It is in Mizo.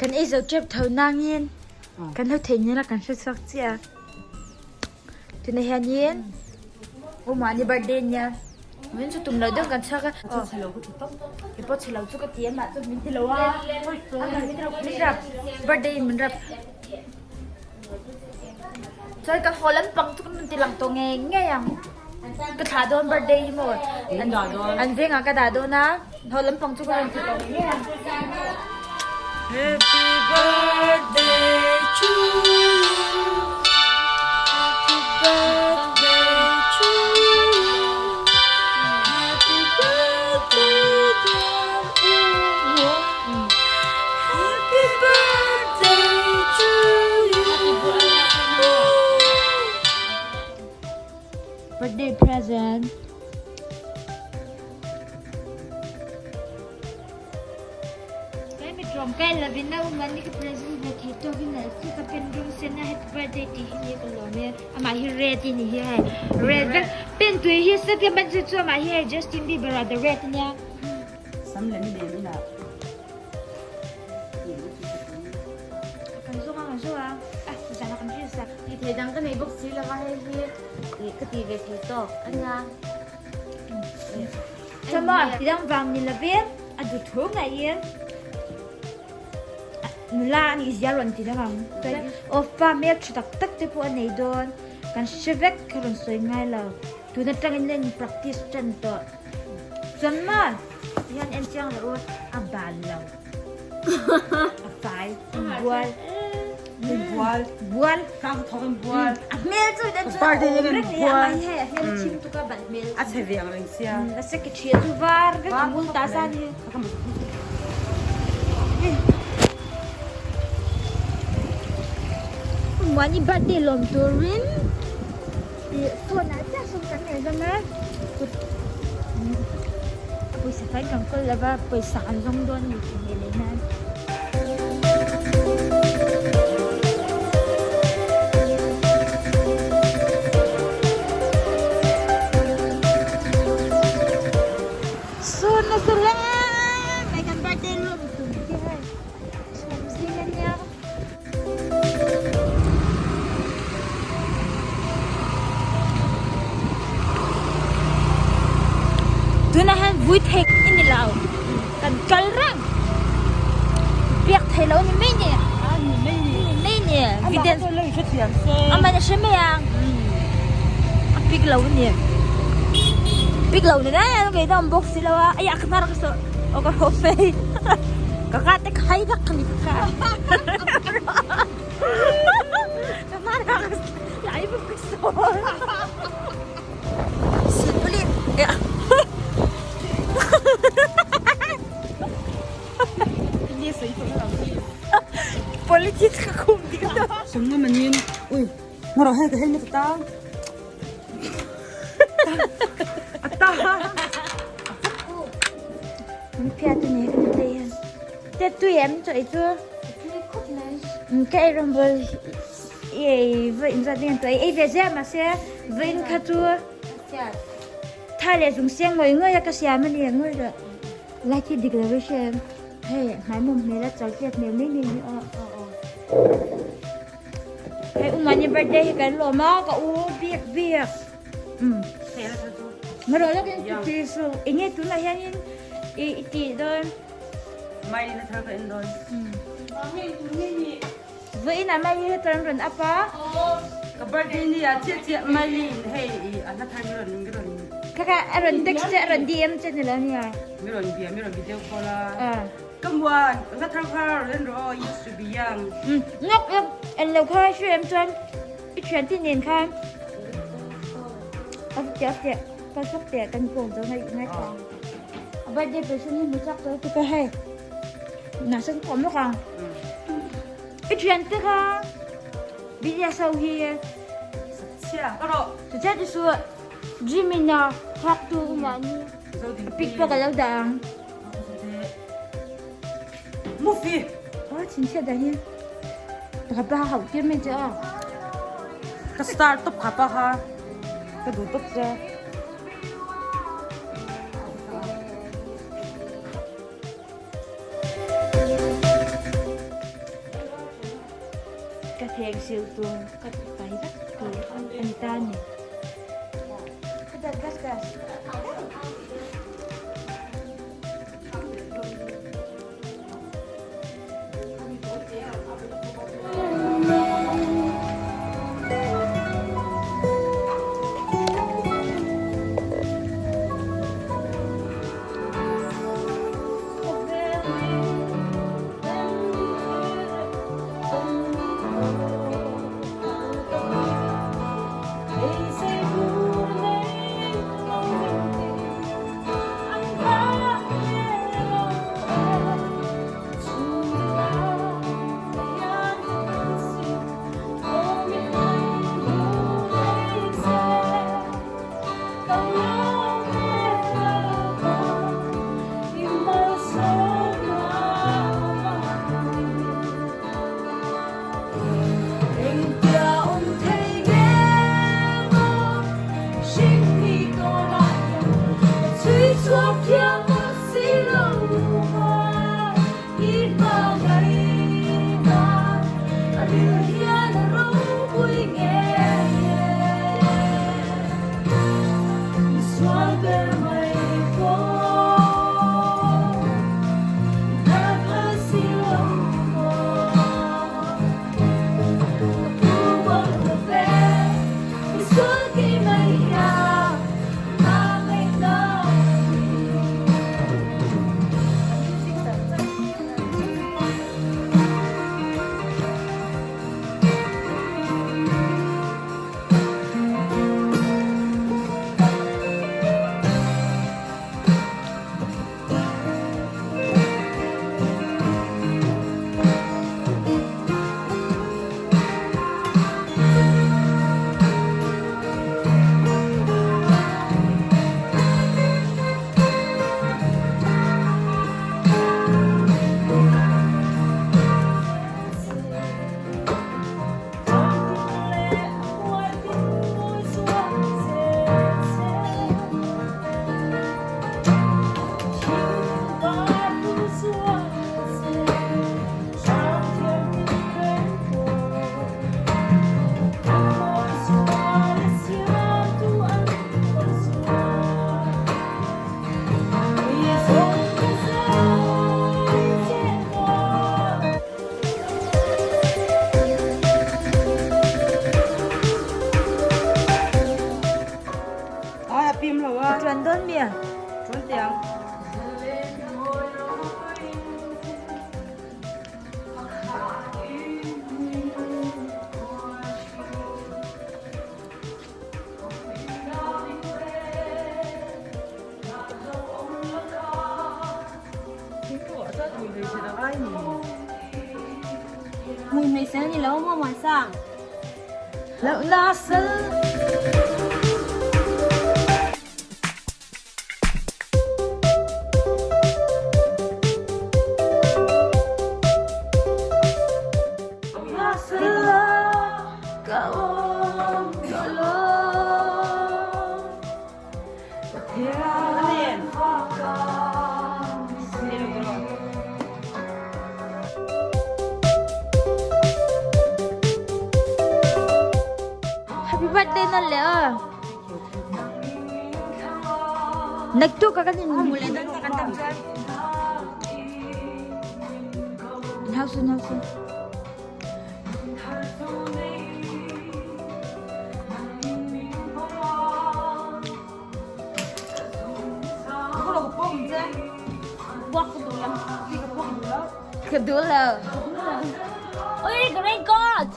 Kan ei zo tep tho nangin kan lo theih nila kan hre chhuak chiah a. Tunah hianin u mahni birthday ania min chu tum loh deuh kan chhuak a. Kei pawh chhe lo chu ka ti a mah chu min ti lo a min rap min rap birthday in min rap. Chuan ka haw lampang chu ka rawn ti lang tawh ngei ngei ang. Ka thlah dawn birthday hi maw an vengah ka dah dawn a haw lampang chu ka rawn ti tawh ngei ngei ang. Happy birthday to you Happy birthday to you Happy birthday dear U Happy birthday to you Birthday present. Kai mi tlawm kai lovin na um ani ka present ve thei tawk in al chu ka pen rawng sen a happy birthday tih hi ni ka lawm e amah hi red i ni hi hei red vek pen tui hi sat ka ban chu chu amah hi hei Justin Bieber a the red ania. Sam lem lem ila. Kan zawng a kan zawng a ah zan a kan hria sa. Tih theih dang ka nei bawk si lova hei hi ih ka ti ve thei tawk a nia. Chama ti dang vang ni lovin a duh thu ngeiin nula a nih zia rawn ti dang ang. Aw fa hmel tha tak tak te pawh a nei dawn kan hre vek ka rawn sawi ngai lo. Tun atangin a in practice tan tawh. Chuan maw hian en chiang loh u a bal lo a fai in bual in bual bual tlang thawk in bual a hmel chu dan chu a awm reng nei a mai hei a hmel a thim tuk a ban hmel a chhe ve ang reng sia a se ke thia chu var vek a ngul ta sa ni Muani birthday lawm turin Ih phone ah chiah sawn kan nei zawm a kut a pawisa fai kan kawl lova pawisa an zawng dawn a ni tih hmel leh nan. Sawn nasa hle mai kan birthday lawm tum te hei chhum zing ania. Tunah hian vui thei i ni lo kan kal reng biak thei lo ni mai ni ni mai ni amah a hre mai ang a pick lo a ni pick lo ni daih a kei chu a awm bawk si lo a ai a ka hnar ka sawh aw ka rawh phei ka ka te khai vak ka ni ka ka hnar ka lai vak ka sawh silpali politics ka khum dik lo sumna manin ui ngaro hei ka hei na ta ta Min phiat a ni ka ti hian. Te tui em chaw ei chu? Tui khawp mai. Ka ei rawn bawl i ei va in zat ding tui ei ve zel mahse vawiin kha chu tha leh zung seng ngawih ngawih a ka siam a ni ngawih rawh. Light hi dik lo i hria em? Hei hmaimawm hmel a chal hriat hmel mai mai hi aw. Hei u mahni birthday hi kan lawm a ka u biak biak. Ngarawh lawk in ti su enge tunah hianin i i tih dawn. Mai na thar ka en dawn. Vawiin ah Mai hi heta an rawn up a. Ka birthday ni ah chiah chiah Mai in hei i a hla thar mi rawn mi rawn. Kha kha a rawn text che a rawn DM che ni lo nia. Mi rawn bia mi rawn video call a. Ka muan hla thar kha rawn en rawh aw used to be young. Ngawk ngawk en lo kha hre em chuan. I thian te nen khan a teh a teh ka sak teh kan kawm zo ngai ngai ta a birthday person hi mu chak tawh te ka hei na san kawm lawk ang i thian te kha BTS ho hi chia ka ro chia ti su Jimin na thak tu ma ni pic pawh ka lo dah ang Movie oh chin chia dah hi ka pa hauh tir mai che a ka star top kha pa kha ka duh top che Thuthleng sil tur ka pai vek tih a ni ta a ni. Chuan dawn mi a? Chuan tiang. Mùi mày sẽ ni lo mo mà sang. Happy birthday na le a. Nagtu ka kan in mule dan ka kan tam chuan. In house in house. Ka duh lo. Oi, great God!